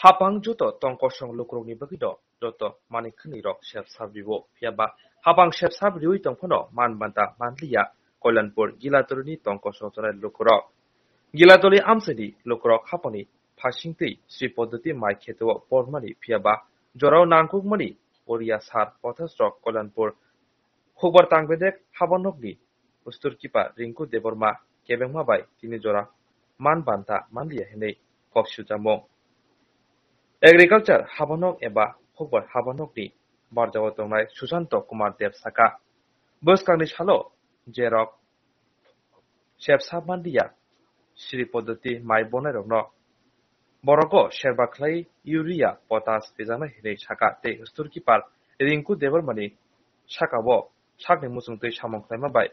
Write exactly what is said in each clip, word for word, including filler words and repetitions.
Hapang joto tong kosong lukurokni bagwino joto manwi khwnwi rok sep sap rio, phiya ba hapang sep sap riwi tong phano man banta manliya Koilanpur Gilatolini tong kosong tongnai lukurok. Gilatoli amchaini lukurok hapangni phasingtwi Sri Poddoti mai kheto o pormani phiya ba jorao nangkukmani Oriya sar pothasrok Koilanpur Hukbar tangbedek habanokni ustur kipa Rinku Debbarma kebengma bai tini jora man banta manliya hinwi kok siujamung. Agriculture habanok eba hukbar habanokni barjao tongnai Susanto Kumar Deb saka, bwskangni salo jerok sep sap manliya Sri Poddoti mai bonairokno borogo serba khlai urea, potash pejaknai hinwi saka tei ustur kipa Rinku Debbarmani sakao sakni muchungtwi samung khlaima bai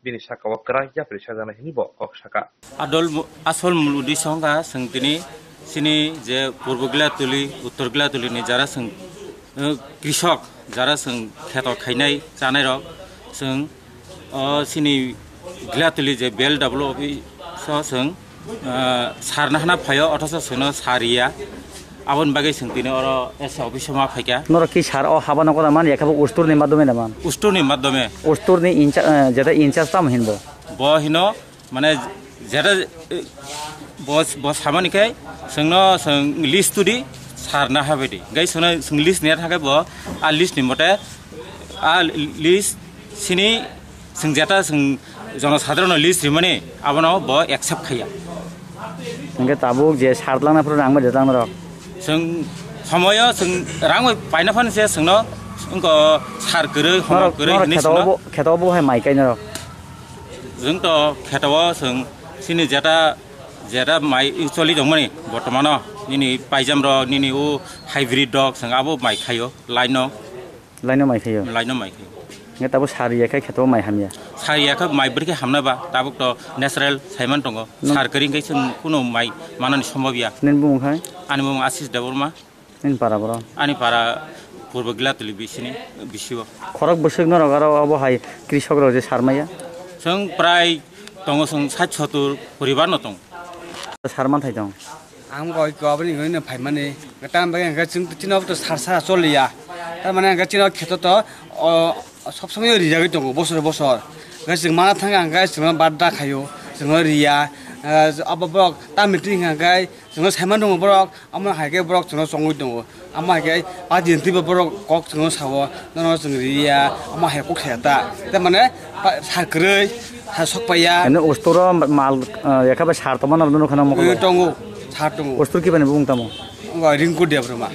bini sakao kwrak yapri sajaknai hinwi bo kok saka. Adol mu-, asol mul uddesho wngkha chwng tini chini je Purbo Gilatoli, Uttor Gilatoli ni jara chwng, eh, krisok jara chwng kheto khainai chanairok chwng o chini Gilatoli je B L W office o chwng, ah, sar nahana phaio, othocho chwngno sariya. Aboni bagwi chwng tini oro S A office o ma phaikha. Norok ki sar o habano koda man ya khe bo usturni madhyome na man? Usturni madhyome. Usturni incha-, eh, jeta incharge tamo hinbo? Bo hino, mane, jeta, eh, bo, bo samani khe chwngno chwng list tudi sar naha baidi. Gai chwngno chwng list niya thangkhe bo a list ni mote a list sini chwng jeta chwng jonosadharono list rimani abono bo accept khaiya. Hingke tabuk je sar langna phuru rang bai de tang norok? Chwng somoyo chwng rang bai paina phano se chwngno wngko sar kwrwi, homo Norok, kwrwi norok hinwi kheto chwngno. Bo, kheto bo hai mai kai norok? Chwng to kheto o chwng chini jeta, jeta mai choli tongmani bortomano nini paijam rok, nini o hybrid rok chwng abo mai khaio line o. Laino mai khaio? Laino mai khaio. Hingke tabuk sari ya khe kheto mai hamya? Sari ya khe mai bwrwi khe hamna ba, tabuk to natural saiman tongo. Nung- Sar kwrwi hingke chwng kuno mai manani sombab ya. Nini bumung khai? Ani bumung Ashish Debbarma. Nini para boro? Ani para Purbo Gilatoli bisini, bisio. Khorok bwswk norok aro obo hai krisok rok je sar maya? Chwng prai tongo, chwng sait sotur poribar no tongo. Sar man thai tong. Ang goi ko aboni goi no phaimani. Tam bai ang chwng chino to sar sara choliya. Tam mane ang chino kheto to o sob somoi rijagwi tongo bosor bosor. Ang chwng mana thang ang chwng badda khayo. Chwng riya. Abo borok tam meeting ang chwng saiman tongo borok. Amo hai khe borok chwngno chongwi tongo. Amo hai khe party ni twibo borok kok chwngno sao, "Nono chwng riya," amo hai kok saya ta. Tei mane pa-, sar kwrwi, sar sok paiya. Eno ustoro mal, eh, yakha bai sar tongma nang nukha nang mokolo. Eh, tongo, sar tongo. Ustur kibani bumung tamo? Wngkha Rinku Debbarma.